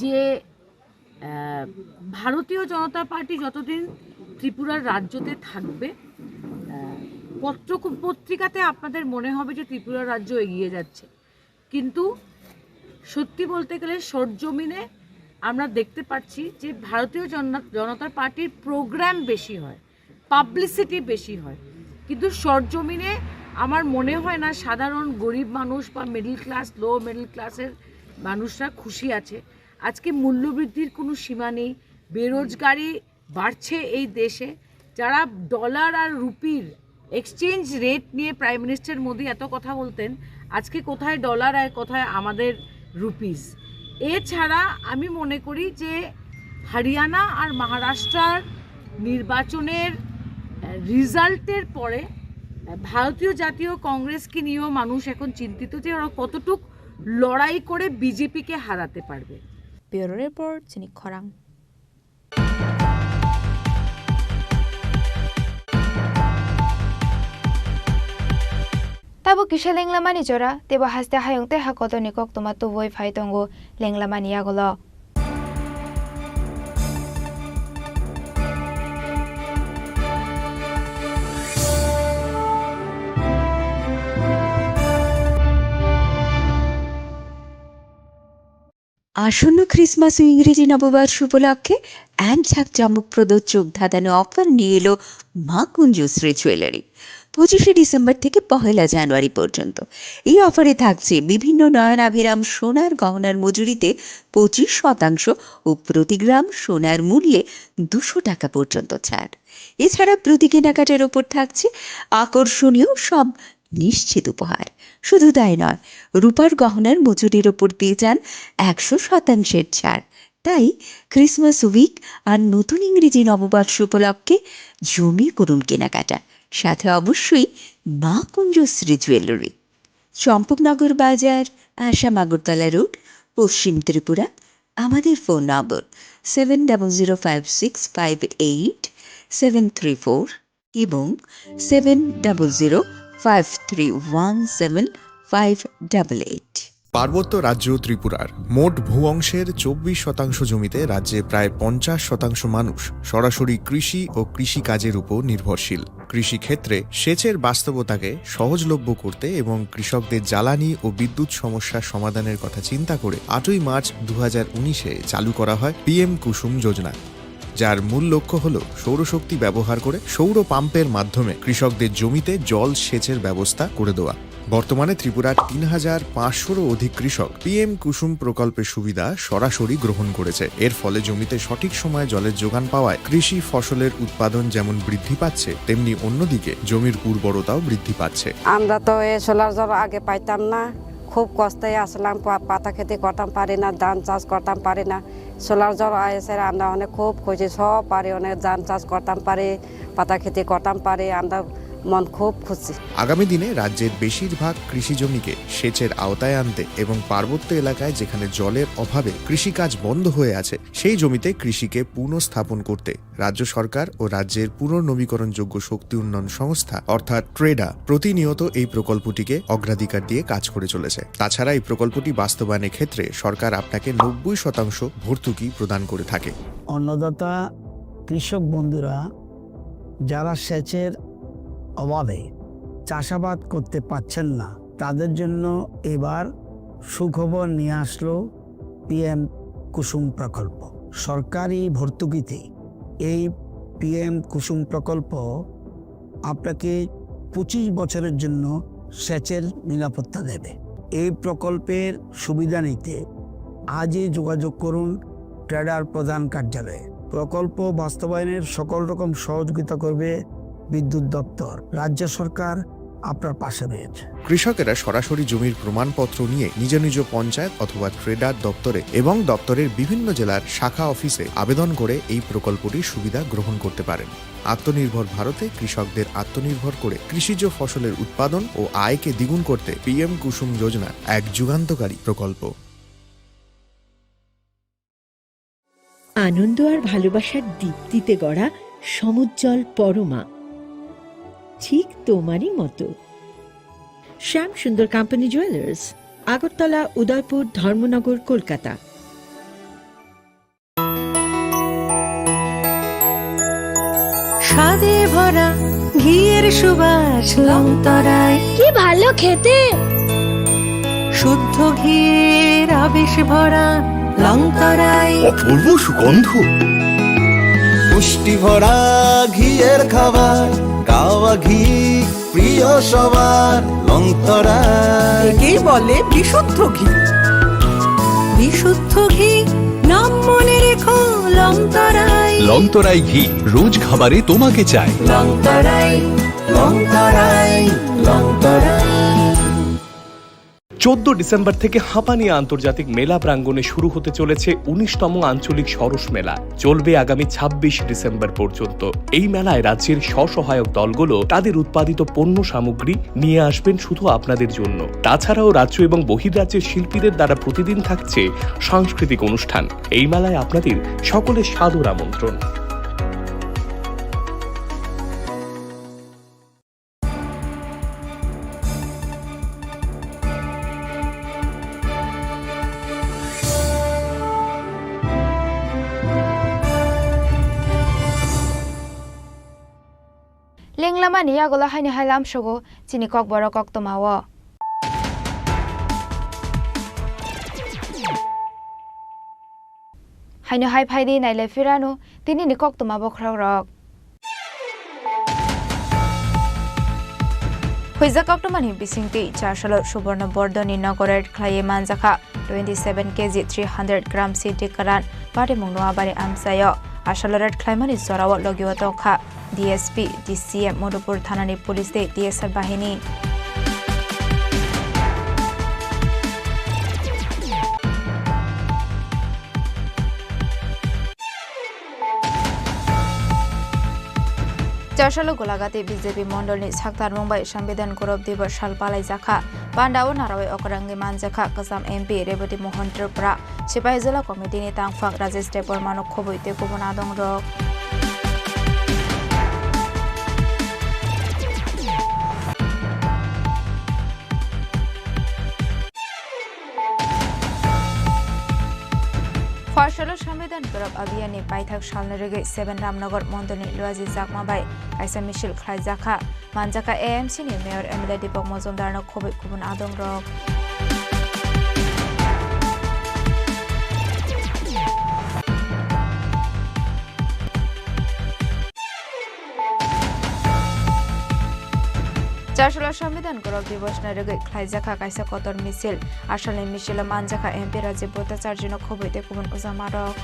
যে, আহ, ভারতীয় জনতা পার্টি যতদিন ত্রিপুরার রাজ্যতে থাকবে, আহ, পত্র-, পত্রিকাতে আপনাদের মনে হবে যে ত্রিপুরা রাজ্য এগিয়ে যাচ্ছে, কিন্তু সত্যি বলতে গেলে সরজমিনে আমরা দেখতে পাচ্ছি যে ভারতীয় জনতা, জনতা পার্টির প্রোগ্রাম বেশি হয়, পাবলিসিটি বেশি হয়, কিন্তু সরজমিনে আমার মনে হয় না সাধারণ গরিব মানুষ বা মিডল ক্লাস, লো মিডল ক্লাসের মানুষরা খুশি আছে। আজকে মূল্যবৃদ্ধির কোনো সীমা নেই, বেরোজগারি বাড়ছে এই দেশে। যারা ডলার আর রুপির এক্সচেঞ্জ রেট নিয়ে প্রাইম মিনিস্টার মোদি এত কথা বলতেন, আজকে কোথায় ডলার আর কোথায় আমাদের রুপিস? এছাড়া আমি মনে করি যে হরিয়ানা আর মহারাষ্ট্রর নির্বাচনের, আহ, রেজাল্টের পরে, আহ, ভারতীয় জাতীয় কংগ্রেসকে নিয়েও মানুষ এখন চিন্তিত যে ওরা কতটুক লড়াই করে বিজেপিকে হারাতে পারবে। Bureau Report, chini khorang. Tabuk kisa lenglamani jora, teibo haste hayung tei ha kotorni koktwma tubui phai tongo lenglamani yagulo. আসন্ন ক্রিসমাস ও ইংরেজি নববর্ষ উপলক্ষে এক জাঁকজমকপ্রদ চোখ ধাঁধানো অফার নিয়ে এলো মা কুঞ্জশ্রী জুয়েলারি। পঁচিশে ডিসেম্বর থেকে পহেলা জানুয়ারি পর্যন্ত। এই অফারে থাকছে বিভিন্ন নয়নাভিরাম সোনার গহনার মজুরিতে পঁচিশ শতাংশ ও প্রতি গ্রাম সোনার মূল্যে দুশো টাকা পর্যন্ত ছাড়। এছাড়া প্রতি কেনাকাটার ওপর থাকছে আকর্ষণীয় সব নিশ্চিত উপহার। শুধু তাই নয়, রূপার গহনার মজুরির ওপর পেয়ে যান একশো শতাংশের ছাড়। তাই ক্রিসমাস উইক আর নতুন ইংরেজি নববর্ষ উপলক্ষে জমিয়ে করুন কেনাকাটা, সাথে অবশ্যই মা কুঞ্জশ্রী জুয়েলারি। চম্পকনগর বাজার, আসাম আগরতলা রোড, পশ্চিম ত্রিপুরা। আমাদের phone number seven double zero five six five eight seven three four এবং seven double zero five three one seven five double eight. পার্বত্য রাজ্য ত্রিপুরার মোট ভূ অংশের চব্বিশ শতাংশ জমিতে রাজ্যে প্রায় পঞ্চাশ শতাংশ মানুষ সরাসরি কৃষি ও কৃষিকাজের উপর নির্ভরশীল। কৃষিক্ষেত্রে সেচের বাস্তবতাকে সহজলভ্য করতে এবং কৃষকদের জ্বালানি ও বিদ্যুৎ সমস্যা সমাধানের কথা চিন্তা করে আটই মার্চ দু হাজার উনিশে চালু করা হয় পিএম কুসুম যোজনা, যার মূল লক্ষ্য হল সৌরশক্তি ব্যবহার করে সৌর পাম্পের মাধ্যমে কৃষকদের জমিতে জল সেচের ব্যবস্থা করে দেওয়া। বর্তমানে ত্রিপুরার তিন হাজার পাঁচশোরও অধিক কৃষক পিএম কুসুম প্রকল্পের সুবিধা সরাসরি গ্রহণ করেছে। এর ফলে জমিতে সঠিক সময়ে জলের যোগান পাওয়ায় কৃষি ফসলের উৎপাদন যেমন বৃদ্ধি পাচ্ছে, তেমনি অন্যদিকে জমির উর্বরতাও বৃদ্ধি পাচ্ছে। আমরা তো এই সোলার জল আগে পাইতাম না, খুব কষ্টে আসলাম, পা-, পাতা খেতে করতাম পারি না, ধান চাষ করতাম পারি না। সোলার জল আইসে আমরা অনেক খুব খুশি, সব পারি, অনেক ধান চাষ করতাম পারি, পাতা খেতে করতাম পারি, আমরা মন খুব খুশি। আগামী দিনে রাজ্যের বেশিরভাগ কৃষি জমিকে সেচের আওতায় আনতে এবং পার্বত্য এলাকায় যেখানে জলের অভাবে কৃষিকাজ বন্ধ হয়ে আছে, সেই জমিতে কৃষিকে পুনঃস্থাপন করতে রাজ্য সরকার ও রাজ্যের পুনর্নবীকরণযোগ্য শক্তি উন্নয়ন সংস্থা অর্থাৎ ট্রেডা প্রতিনিয়ত এই প্রকল্পটিকে অগ্রাধিকার দিয়ে কাজ করে চলেছে। তাছাড়া এই প্রকল্পটি বাস্তবায়নের ক্ষেত্রে সরকার আপনাকে নব্বই শতাংশ ভর্তুকি প্রদান করে থাকে। অন্নদাতা কৃষক বন্ধুরা যারা সেচের অভাবে চাষাবাদ করতে পারছেন না, তাদের জন্য এবার সুখবর নিয়ে আসলো পিএম কুসুম প্রকল্প। সরকারি ভর্তুকিতে এই পিএম কুসুম প্রকল্প আপনাকে পঁচিশ বছরের জন্য সেচের নিরাপত্তা দেবে। এই প্রকল্পের সুবিধা নিতে আজই যোগাযোগ করুন ট্রেডার প্রধান কার্যালয়ে। প্রকল্প বাস্তবায়নের সকল রকম সহযোগিতা করবে বিদ্যুৎ দপ্তর। রাজ্য সরকার আপনার পাশে রয়েছে। কৃষকেরা সরাসরি জমির প্রমাণপত্র নিয়ে নিজ নিজ পঞ্চায়েত অথবা ট্রেডার দপ্তরে এবং দপ্তরের বিভিন্ন জেলার শাখা অফিসে আবেদন করে এই প্রকল্পটির সুবিধা গ্রহণ করতে পারেন। আত্মনির্ভর ভারতে কৃষকদের আত্মনির্ভর করে কৃষিজ ফসলের উৎপাদন ও আয়কে দ্বিগুণ করতে পিএম কুসুম যোজনা এক যুগান্তকারী প্রকল্প। আনন্দ আর ভালোবাসার দীপ্তিতে গড়া সমুজ্জ্বল পরমা, ঠিক তোমারই মতো। শ্যাম সুন্দর কোম্পানি জুয়েলার্স, আগরতলা, উদয়পুর, ধর্মনগর, কলকাতা। স্বাদে ভরা ঘিয়ের সুবাস লংতরাই। কি ভালো খেতে! শুদ্ধ ঘিয়ের আবেশ ভরা লংতরাই। অপূর্ব সুগন্ধ। পুষ্টি ভরা ঘিয়ের খাবার, গাওয়া ঘি প্রিয় সবার লংতরাই। একেই বলে বিশুদ্ধ ঘি। বিশুদ্ধ ঘি, নাম মনে রেখো লংতরাই। লংতরাই ঘি, রোজ খাবারে তোমাকে চাই। লংতরাই, লংতরাই, লংতরাই। চোদ্দ ডিসেম্বর থেকে হাপানি আন্তর্জাতিক মেলা প্রাঙ্গণে শুরু হতে চলেছে উনিশতম আঞ্চলিক সরস মেলা। চলবে আগামী ছাব্বিশ ডিসেম্বর পর্যন্ত। এই মেলায় রাজ্যের স্বসহায়ক দলগুলো তাদের উৎপাদিত পণ্য সামগ্রী নিয়ে আসবেন শুধু আপনাদের জন্য। তাছাড়াও রাজ্য এবং বহির্রাজ্যের শিল্পীদের দ্বারা প্রতিদিন থাকছে সাংস্কৃতিক অনুষ্ঠান। এই মেলায় আপনাদের সকলের সাদর আমন্ত্রণ। Lenglamani yagulo haino hai lamsogo chini kokborok koktwmao. Haino hai phaidi nailai phirano tinini koktwma bokhorok rok. Huijak koktwmani bisingtwi chasalo Suborno Bordoni nogo raid khlaiwi manjakha twenty seven K G three hundred gram C D karan patimungno abari amchaio. Asalo raid khlaimani jorao logio tongkha D S P, D C M, Madhupur thanani police tei T S R bahini. Chasalo Golagati B J P mondolni saktarmung bai Sambidan Gaurav Divas sal palaijakha. Pandao narawai okrangwi manjakha kwcham M P Rebati Mohan Tripura. Sipahi Jila Committee ni tangphang Rajesh Debbarma no khobwi tei kubun adongrok. Pharsalo Sambidhan Gorov Abhiyan ni paithak salni rwgwi Seven Ramnagar mondolni Luaji Chakma bai kaisa misil khlaijakha. Manjakha A M C ni Mayor M L A Deepak Majumdar no khobwi kubun adongrok. Charchalo Sambidhan Gorov Divos ni rwgwi khlaijakha kaisa kotor misil. Asalni misilo manjakha M P Rajiv Bhattacharjee no khobwi tei kubun ujamarok.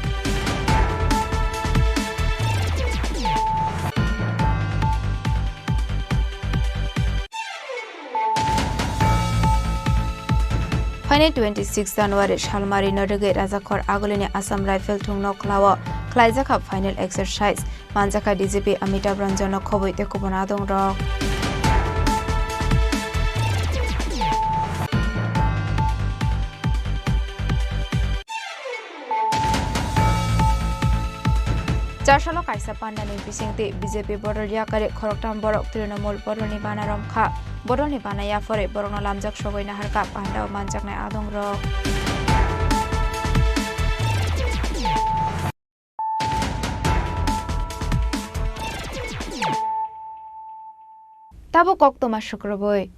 Phainai twenty six January salmari no rwgwi Rajakhor Agulini Assam Rifle thung noklao khlaijakha final exercise. Manjakha D G P Amitabh Ranjan no khobwi tei kubun adongrok. Charsalo kaisa pandani bisingtwi B J P bodol yakarwi khoroktham borok Trinamool bodolni bana romkha. Bodolni bana yapharwi borokno lamjak sogwi naharkha pandao manjaknai adongrok. Tabuk koktwma sukrubwi.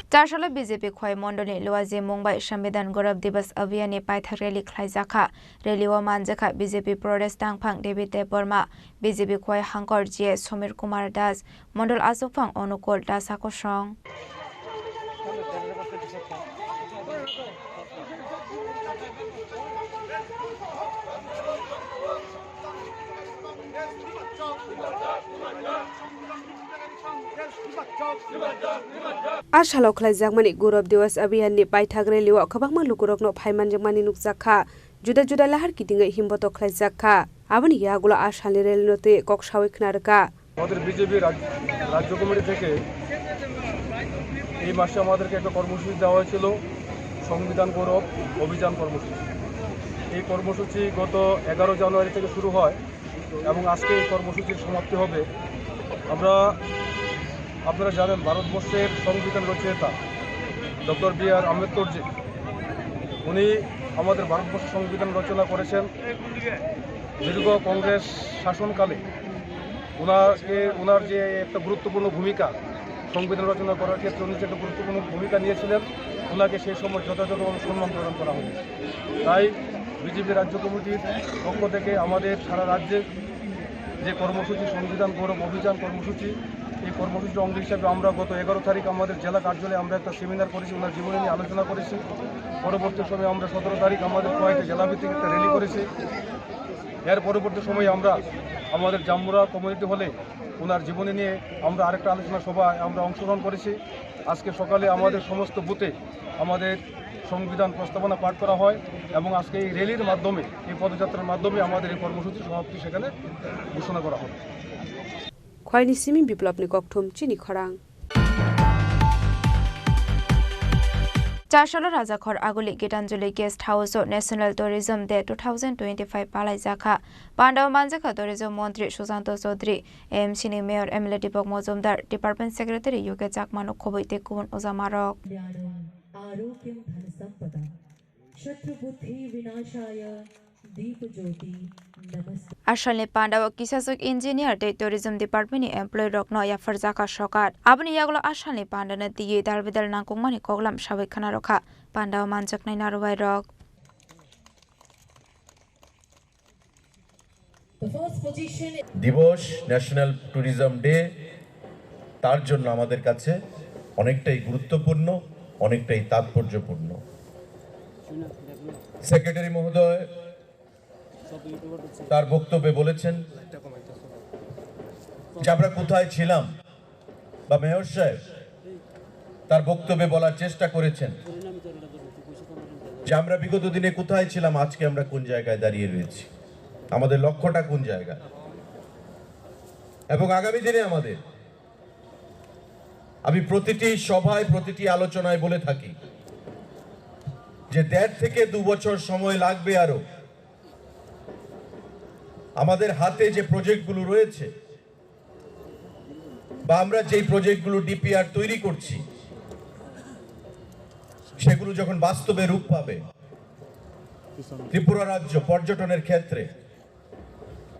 Charsalo B J P Khowai Mondolni Luaji Mungbai Sambidhan Gorov Divas Abhiyan ni paithak rally khlaijakha. Rally o manjakha B J P Pradesh Tangphang David Debbarma, B J P Khowai Hangkor G A Somir Kumar Das, Mondol Achukphang Onukul Das Akosong. A salo khlaijakmani Gorov Divas Abhiyan ni paithak rally o kwbangma lukurokno phai manjakmani nukjakha. Juda juda lahar kitingwi himbotok khlaijakha. Aboni yagulo a salni rally no twi kok sawi khna rwkha. আমাদের বিজেপি রাজ-, রাজ্য কমিটি থেকে এই মাসে আমাদেরকে একটা কর্মসূচি দেওয়া হয়েছিল, সংবিধান গৌরব অভিযান কর্মসূচি। এই কর্মসূচি গত এগারো জানুয়ারি থেকে শুরু হয় এবং আজকে এই কর্মসূচির সমাপ্তি হবে। আমরা, আপনারা জানেন, ভারতবর্ষের সংবিধান রচয়িতা ডক্টর বি আর আম্বেদকরজি, উনি আমাদের ভারতবর্ষ সংবিধান রচনা করেছেন। দীর্ঘ কংগ্রেস শাসনকালে ওনাকে, ওনার যে একটা গুরুত্বপূর্ণ ভূমিকা, সংবিধান রচনা করার ক্ষেত্রে উনি যে একটা গুরুত্বপূর্ণ ভূমিকা নিয়েছিলেন, ওনাকে সেই সময় যথাযথভাবে সম্মান প্রদান করা হয়নি। তাই বিজেপি রাজ্য কমিটির পক্ষ থেকে আমাদের সারা রাজ্যে যে কর্মসূচি, সংবিধান গৌরব অভিযান কর্মসূচি, এই কর্মসূচির অঙ্গ হিসাবে আমরা গত এগারো তারিখ আমাদের জেলা কার্যালয়ে আমরা একটা সেমিনার করেছি, ওনার জীবনী নিয়ে আলোচনা করেছি। পরবর্তী সময়ে আমরা সতেরো তারিখ আমাদের খোয়াইতে জেলাভিত্তিক একটা র্যালি করেছি। এর পরবর্তী সময়ে আমরা আমাদের জাম্বুরা কমিউনিটি হলে ওনার জীবনী নিয়ে আমরা আরেকটা আলোচনা সভায় আমরা অংশগ্রহণ করেছি। আজকে সকালে আমাদের সমস্ত বুথে আমাদের সংবিধান প্রস্তাবনা পাঠ করা হয় এবং আজকে এই র্যালির মাধ্যমে, এই পদযাত্রার মাধ্যমে আমাদের এই কর্মসূচি সমাপ্তি সেখানে ঘোষণা করা হবে। Khwaini simi biplopni kokthum chini khorang. Chasalo Rajakhor Aguli Gitanjali Guest House o National Tourism Day two thousand twenty-five palaijakha. Pandao manjakha Tourism Montri Susanto Chaudhary, A M C ni Mayor M L A Deepak Majumdar, Department Secretary U K Chakma no khobwi tei kubun ujamarok. ज्ञानम् आरोग्यं धनसम्पदा शत्रुबुद्धिविनाशाय दीपज्योति नमस्ते। Asalni pandao kisaswk engineer tei tourism department ni employee rokno yapharjakha sokat. Aboni yagulo asalni pandano twiwi dalbidal nangkukmani koklam sawi khna rwkha. Pandao manjaknai narwai rok. The first position. দিবস, national tourism day, তার জন্য আমাদের কাছে অনেকটাই গুরুত্বপূর্ণ, অনেকটাই তাৎপর্যপূর্ণ। সেক্রেটারি মহোদয় তার বক্তব্যে বলেছেন যে আমরা কোথায় ছিলাম, বা মেয়র সাহেব তার বক্তব্যে বলার চেষ্টা করেছেন যে আমরা বিগত দিনে কোথায় ছিলাম, আজকে আমরা কোন জায়গায় দাঁড়িয়ে রয়েছি, আমাদের লক্ষ্যটা কোন জায়গায়, এবং আগামী দিনে আমাদের, আমি প্রতিটি সভায়, প্রতিটি আলোচনায় বলে থাকি যে দেড় থেকে দু বছর সময় লাগবে আরো আমাদের হাতে যে প্রজেক্টগুলো রয়েছে বা আমরা যেই প্রজেক্টগুলো ডিপিআর তৈরি করছি, সেগুলো যখন বাস্তবে রূপ পাবে, ত্রিপুরা রাজ্য পর্যটনের ক্ষেত্রে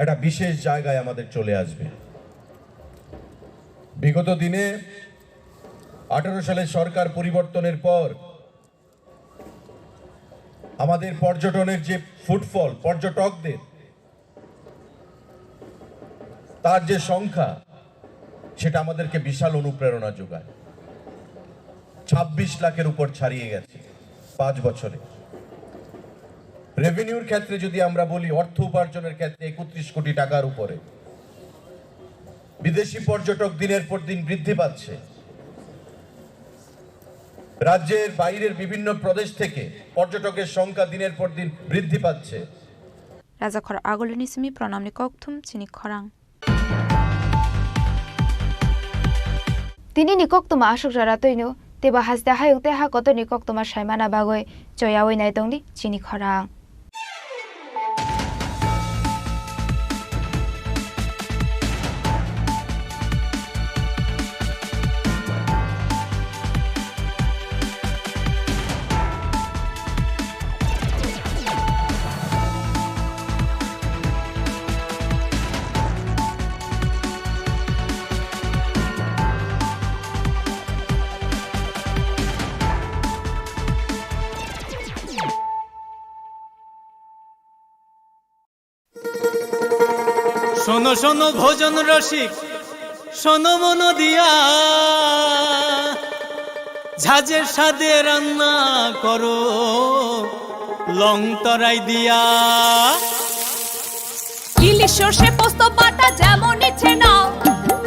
একটা বিশেষ জায়গায় আমাদের চলে আসবে। বিগত দিনে আঠারো সালের সরকার পরিবর্তনের পর আমাদের পর্যটনের যে ফুটফল, পর্যটকদের তার যে সংখ্যা, সেটা আমাদেরকে বিশাল অনুপ্রেরণা যোগায়। ছাব্বিশ লাখের উপর ছাড়িয়ে গেছে পাঁচ বছরে। রেভিনিউর ক্ষেত্রে যদি আমরা বলি, অর্থ উপার্জনের ক্ষেত্রে একত্রিশ কোটি টাকার উপরে। বিদেশি পর্যটক দিনের পর দিন বৃদ্ধি পাচ্ছে। রাজ্যের বাইরের বিভিন্ন প্রদেশ থেকে পর্যটকের সংখ্যা দিনের পর দিন বৃদ্ধি পাচ্ছে। Rajakhor Agulini simi pranamni kokthum chini khorang. Tini ni koktwma aswk jora twino, teibo haste hayung tei ha kotor ni koktwma saimana bagwi choyawi nai tongdi chini khorang. শোনো শোনো ভোজন রসিক, শোনো মন দিয়া, ঝাঁঝের স্বাদে রান্না করো লং তরাই দিয়া। ইলিশ সর্ষে পোস্ত বাটা যেমন ইচ্ছে নাও,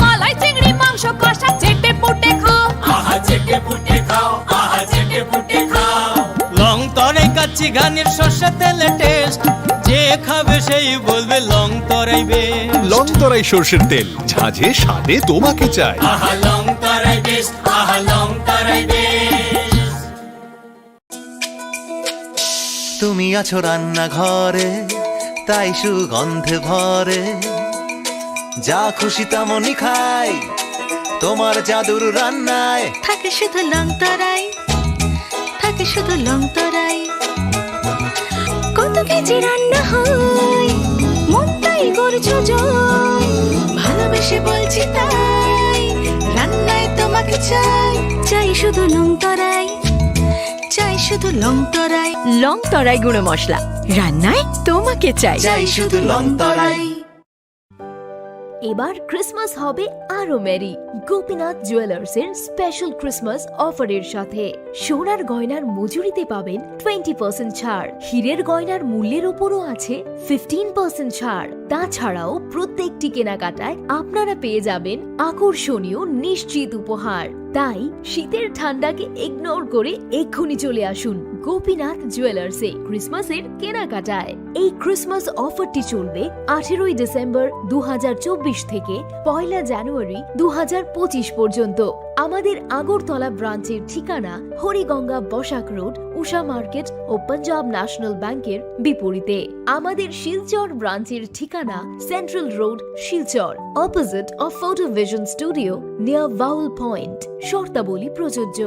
মালাই চিংড়ি মাংস কষা চেটে পুটে খাও। আহা চেটে পুটে খাও, আহা চেটে পুটে খাও। লং তরাই কাচ্চি ঘানির সর্ষে তেলে টেস্ট, যে খাবে সেই বলবে লং তরাই বেস্ট। লং তরাই সর্ষের তেল, ঝাঁঝে স্বাদে তোমাকে চাই। আহা লং তরাই বেস্ট, আহা লং তরাই বেস্ট। তুমি আছো রান্নাঘরে, তাই সুগন্ধে ভরে। যা খুশি তেমনই খাই, তোমার জাদুর রান্নায়। থাকে শুধু লং তরাই, থাকে শুধু লং তরাই। কত কেজি রান্না হয়, মনটাই করছো জয়। ভালোবেসে বলছি তাই, রান্নায় তোমাকে চাই। চাই শুধু লং তরাই, চাই শুধু লং তরাই। লং তরাই গুঁড়ো মশলা, রান্নায় তোমাকে চাই। চাই শুধু লং তরাই। এবার ক্রিসমাস হবে আরো মেরি গোপীনাথ জুয়েলার্স এর স্পেশাল ক্রিসমাস অফারের সাথে। সোনার গয়নার মজুরিতে পাবেন টোয়েন্টি পার্সেন্ট ছাড়, হীরের গয়নার মূল্যের উপরও আছে ফিফটিন পার্সেন্ট ছাড়। তাছাড়াও প্রত্যেকটি কেনাকাটায় আপনারা পেয়ে যাবেন আকর্ষণীয় নিশ্চিত উপহার। তাই শীতের ঠান্ডাকে ইগনোর করে এক্ষুনি চলে আসুন গোপীনাথ জুয়েলার্সে ক্রিসমাসের কেনাকাটায়। এই ক্রিসমাস অফারটি চলবে আঠেরোই ডিসেম্বর দু হাজার চব্বিশ থেকে পয়লা জানুয়ারি দু হাজার পঁচিশ পর্যন্ত। আমাদের আগরতলা ব্রাঞ্চের ঠিকানা হরিগঙ্গা বসাক রোড, উষা মার্কেট ও পাঞ্জাব ন্যাশনাল ব্যাংকের বিপরীতে। আমাদের শিলচর ব্রাঞ্চের ঠিকানা central road, Silchar, opposite of photo vision studio, near ভাউল পয়েন্ট। শর্তাবলী প্রযোজ্য।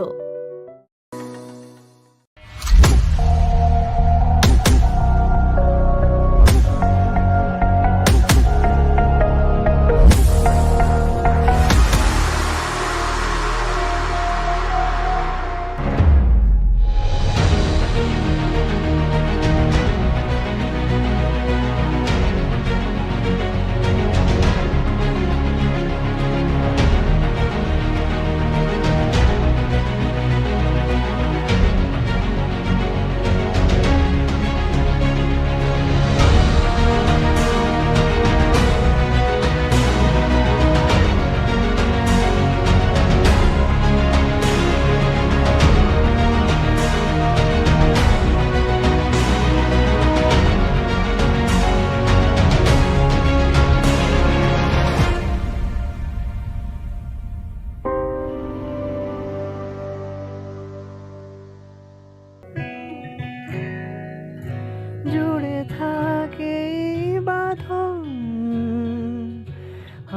জুড়ে থাকে এই বাঁধন,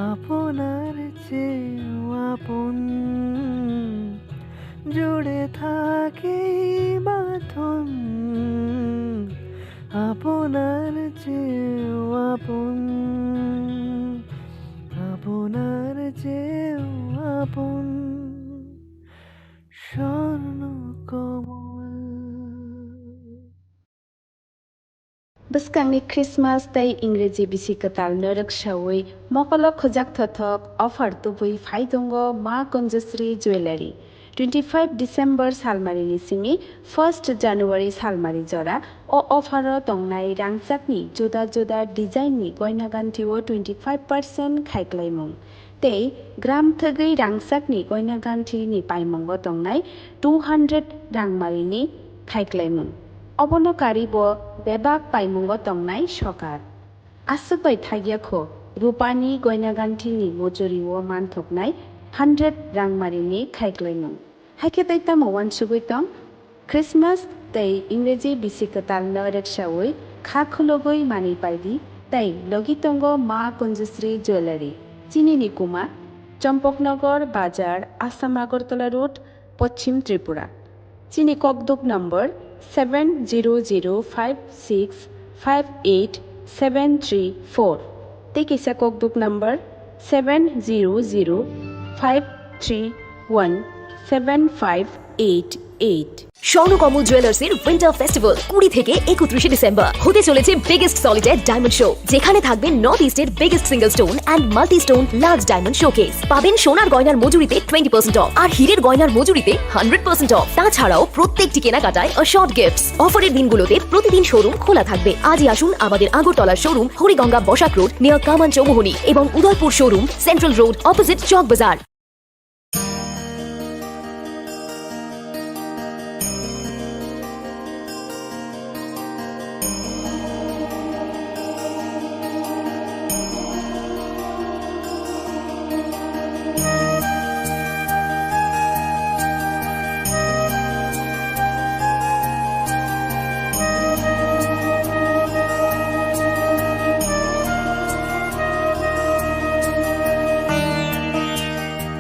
আপনার চেয়েও আপন। জুড়ে থাকে এই আপনার চেয়েও আপন, আপনার চেয়েও আপন স্বর্ণ কমল। Bwskangni Christmas tei Ingreji bisi kwtalno rwksaui mokolo khujak thothok offer tubui phai tongo Ma Kunjasri Jewellery. Twenty five December salmarini simi first January salmari jora o offer o tongnai rangchakni juda juda design ni goina ganthi o twenty five percent khaiklaimung. Tei gram thwgwi rangchakni goina ganthini paimungo tongnai two hundred rangmarini khaiklaimung. Obono karibo bebak paimungo tongnai sokar. Aswk bai thagya kho, rupani goina ganthini mojori o manthoknai hundred rangmarini khaiklaimung. Haikhe tei tamo uansugwi tong? Christmas tei Ingreji bisi kwtalno rwksaui kha khulugwi manwi paidi tei logi tongo Ma Kunjasri Jewellery. Chini ni kuma Champaknagar Bazar, Assam Agartala Road, Poschim Tripura. Chini kokduk number seven zero zero five six five eight seven three four. Tei kisa kokduk number seven zero zero five three one seven five eight eight. Swarnakamal জুয়েলার্সের winter festival কুড়ি থেকে একত্রিশে ডিসেম্বর হতে চলেছে biggest solitary diamond show, যেখানে থাকবে নর্থ ইস্টের biggest single stone and multi stone large diamond showcase. পাবেন সোনার গয়নার মজুরিতে টোয়েন্টি পার্সেন্ট অফ আর হীরের গয়নার মজুরিতে হান্ড্রেড পার্সেন্ট অফ। তাছাড়াও প্রত্যেকটি কেনাকাটায় অ্যাসিওর্ড গিফটস। অফারের দিনগুলোতে প্রতিদিন শোরুম খোলা থাকবে। আজই আসুন আমাদের Agartala showroom Hariganga Basak road near Kaman Chowmuhani এবং Udaipur showroom central road opposite Chak বাজার।